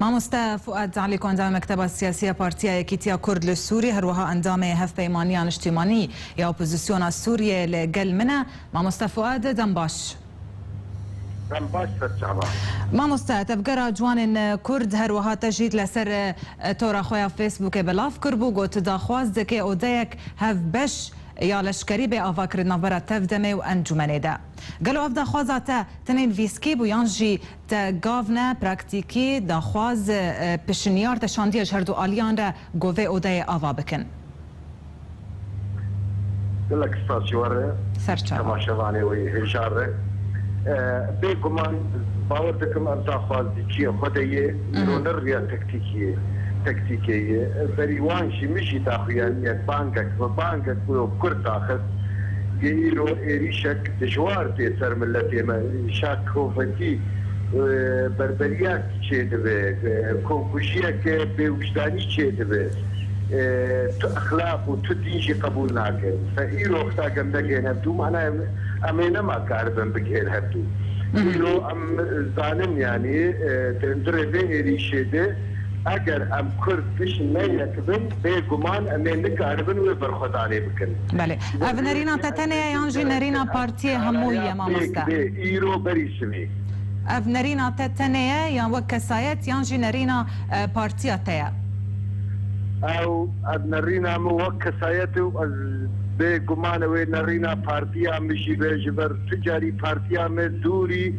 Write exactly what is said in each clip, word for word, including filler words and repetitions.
Mamoste Fuad Elîko, endamê Mekteba Siyasî ya Partiya Yekîtiya Kurd li Sûrî, her wiha endamê Hevpeymaniya Niştîmanî ya Opozisyona Sûriyê li gel min e. Mamoste Fuad, dem baş. Dem baş, ser çava. Mamoste, Tevgera Ciwanên Kurd her wiha te jî li ser, e, tora xwe ya Facebookê belav kiribû, got, daxwaz dike odeyek hevbeş ya leşkerî bê avakirin navbera Tevdemê û Encûmenê de. Gelo ev daxwaza te tenê nivîskî bû yan jî te gav ne, praktîkî, daxwaz, e, pişinyar te şandiye ji her du aliyan re ku vê odeyê ava bikin? Gelek spas ji we re. Ser çava. Temaşevanê wê hêja re. E, bêguman bawer dikim ev daxwazî çi ye xwe de ye, Mhm. îro ne riya tektîkî ye, tektîkê ye. Berî wan jî min jî daxuyaniyek, bangek, bi bangek ku Kurd daxist. Yê îro êrîşek dijwar tê ser miletê me. Şak kovekî, e, berberiya çêdibe, e, komkujiyeke bêwijdanî çêdibe. E, tu exlaq û tu dîn jî qebûl nake. Fe îro wexta gem negihên hevdû, mana em, em ê nema karibin bigihên hevdû. Mhm. Îro em zanin, yanî, e, di hundirê vê êrîşê de, eger em Kurd pişt ne yek bin, bêguman em ê nikaribin wê berxwedanê bikin. Belê. Ev nerîna te tenê ye yan jî nerîna partiyê hemû ye, mamoste? Bê, îro berî sivê. Ev nerîna te tenê ye, yan wek kesayet, yan jî nerîna, e, partiya te ye? Ew, ev nerîna min wek kesayet û ez bê guman ew ê nerîna partiya min jî be, ji ber tu carî partiya me dûrî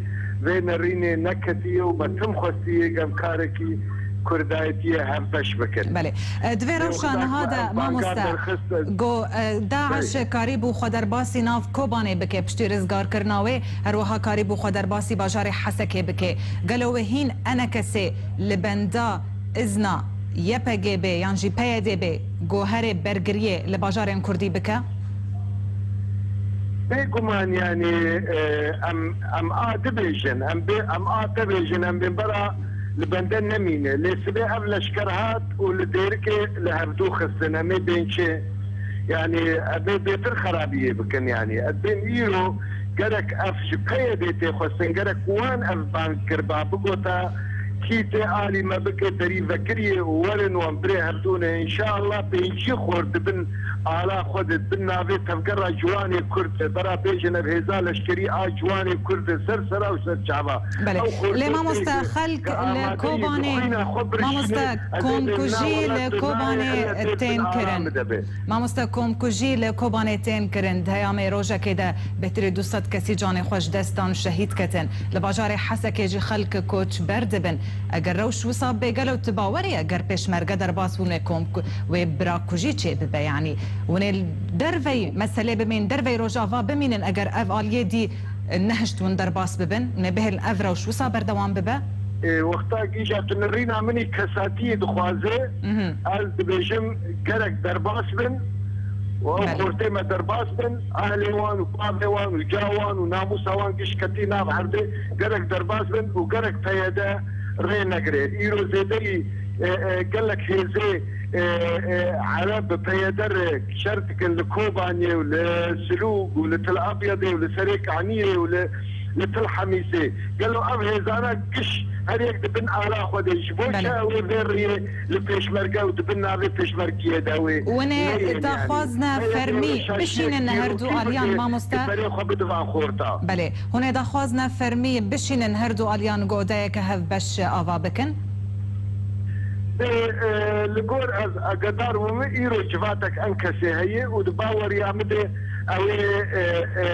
vê nerînê neketiye û me tim xwestiye gem karekî kurdayetiyê hevbeş bikin. Belê. E, di vê rewşa niha de, mamoste, go, e, DAIŞ karîbû xwe derbasî nav Kobanê bike, piştî rizgarkirina wê, her wiha karîbû xwe derbasî bajarê Hesekê bike. Gelo wê hîn enekesê li benda izna Y P G bê yan jî P Y D bê, go herê bergiriyê li bajarên Kurdî bike? Bêguman, yanî, e, em, em a dibêjin, em bê, em a tebêjin, em bên bera li bende nemîne. Lê sibê ev leşker hat û li Dêrikê li hevdû xistin. Em ê bên çi? Yanî, em ê bêtir xerabiyê bikin, yanî. Ez bên îro gerek ev ji P Y D tê xwestin, gerek wan ev bang kiriba, bigota, kî tê alî me bike, derî vekiriyê û werin wan birê hevdû ne. Înşallah pêncî xor di bin ala xwe de, di bin navê Tevgera Ciwanê Kurd de, bera bêjin ev hêza leşkerî a ciwanê Kurd de ser sera û ser çava. Belê. Lê mamoste, xelk li Kobanê, mamoste, komkujî li Kobanê tên kirin. Mamoste, komkujî li Kobanê tên kirin. Di heyamê rojekê de bêhtirî du sed kesî canê xwe ji dest dan û şehîd ketin. Li bajarê Hesekê jî xelk koçber dibin. Eger rewş wisa bê, gelo tu bawer î eger pêşmerge derbas bûn wê komku-, wê birakujî çê bibe? Yanî hûn ê li derveyî meselê bimînin, derveyî Rojava bimînin, eger ev aliyê dî nehişt hûn derbas bibin, hûn ê bihêlin ev rewş wisa berdewam bibe? Ê, wexta gîja tu nirîna min î kesatiyê dixwaze, Mhm. ez dibêjim gerek derbas bin û ew Belê. xortê me derbas bin, ahlê wan û bavê wan û ca wan û namûsa wan giş ketî nav erdê, gerek derbas bin û gerek P Y D rê negire. Îro zêdeyî, e, e, gelek hêzê, e, e, Ereb bi P Y D re şer dikin li Kobaniyê û li Silûg û li Til Abyadê û li Serê Kaniyê û li, li Til Hemîsê. Gelo ev hêzana giş her yek di bin ala xwe de ji bo Belê. çi ew ê vê riyê li pêşmerge û di bin navê pêşmergiyê de wê Hûn ê neyên, yanî daxwazine P Y D fermî weşaşiyek bişînin her du dîrokî aliyan, bike, mamoste? Berê xwe bidin van xorta. Belê. Hûn ê daxwazine fermî bişînin her du aliyan, godeyeke hevbeş ava bikin? Ê, e, li gor ez agedar bûme, îro civatek enkesê heye û di baweriya min de ew ê, e, e,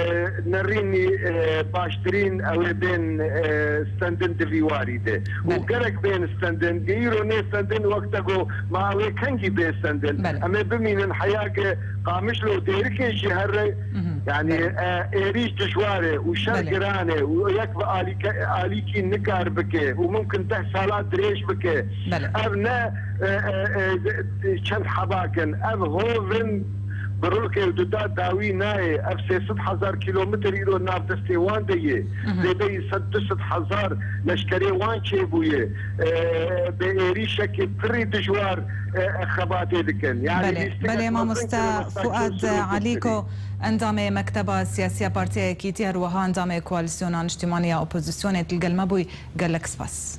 nerînî, e, baştirîn ew ê bên, e, stendin di vî warî de. Û Belê. gerek bên stendin, di îro nê stendin wek te got, ma ew ê kengî bên stendin? Belê. Em ê bimînin heya ge Qamişlo Dêrikê jî here, Mhm. yanî, Belê. e, êrîş dijwar e û şer Belê. giran e û yek bi alîke-, alîkî nikar bike û mumkin deh sala dirêj bike. Belê. Ev ne, e, e, e, çend heba kin. Ev hovin bi rûkê û duda dawî nayê. Ev sê sed hezar kîlometr îro nav destê wan de ye. Mhm. Zêdeyî sed du sed hezar leşkerê wan çêbûye. E, bi êrîşekî pirî dijwar, e, xebatê dikin. Yanî Belê, lîstikek belê, mezin mamoste kirin, wexta Fuad Kewsir û Elîko, Kewsirî. endamê Mekteba Siyasî ya Partiya Yekîtî, her wiha endamê Koalîsyona Niştîmanî ya Opozisyonê, tu li gel me bûyî. Gelek spas.